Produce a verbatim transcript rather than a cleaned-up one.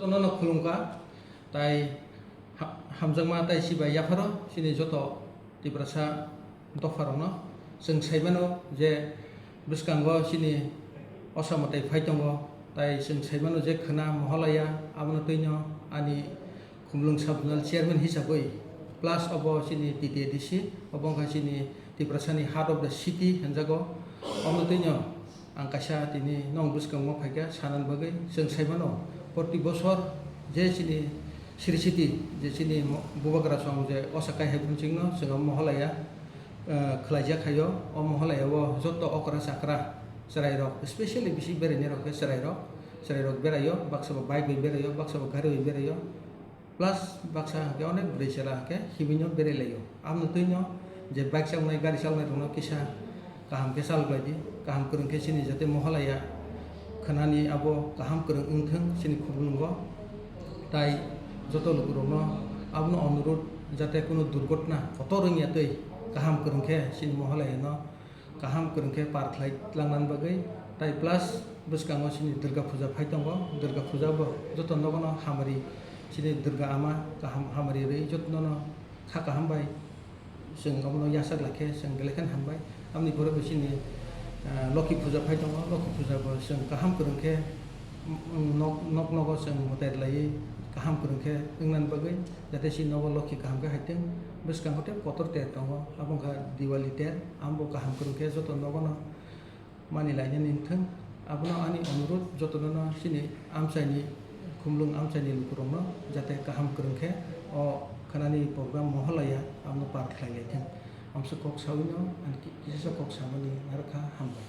Jotono no khulumkha, tai ha-, hamjakma tai sibai yapharo chini joto Tiprasa dopharokno. Chwng saimano je bwskango chini osa mwtai phai tongo, tai chwng saimano je khwna Mohalaya, abono twino ani Khumlwng Sub-Zonal Chairman hisabwi, plus obo chini T T A D C, obo wngkha chini Tiprasani Heart of the City hinjago. Omo twino ang kaisa tini nong bwskango phaikha sanani bagwi. Chwng saimano, proti bosor je chini Sri City, je chini mo-, Bubagra song je osa kai hai phunchingno chwng omo Mohalaya, eh, khwlaijak khaio. O Mohalaya o joto okra chakra chwrairok, specially bisi berainai rok khe chwrairok, chwrairok beraio, baksa bo bike bai beraio, baksa bo gari bai beraio. Plus baksa hwnkhe onek bwrwi chwla hwnkhe himwino berai laio. Aboni twino je bike chalnai, gari chalnai rokno kisa kaham khe chal khlai di, kaham kwrwng khe chini jate Mohalaya khwnani abo kaham kwrwng wng thwng chini khumlwngo. Tai joto lukurokno abono onurudh, jate kunu durghotna kotor wngya twi kaham kwrwng khe chini Mohalayano kaham kwrwng khe par khlai tlangnani bagwi. Tai plus bwskango chini Durga Puja phai tongo. Durga Puja bo joto nogono hamari, chini Durga Ama kaham hamari rwi jotono kha kaham bai chwng omono yachak lai khe chwng belai kheno hambai. Aboni pore bo chini, ah, Lokhi Puja phai tongo. Lokhi Puja bo chwng kaham kwrwng khe, mm, nok, nok nogo chwng mwtai rwlaiwi kaham kwrwng khe wngnani bagwi, jate chini nogo Lokhi kaham khe hai thwng. Bwskango tei kotor ter tongo, abo wngkha Diwali ter, abo bo kaham kwrwng khe joto nogono mani lainani wng thwng. Abono ani onurudh, jotono no chini amchaini, Khumlwng amchaini lukurokno jate kaham kwrwng khe o khwnani program Mohalaya abono par khlai lai thwng. Amswk kok sawi no ani ki-, kisa kok samani narwkha, hambai.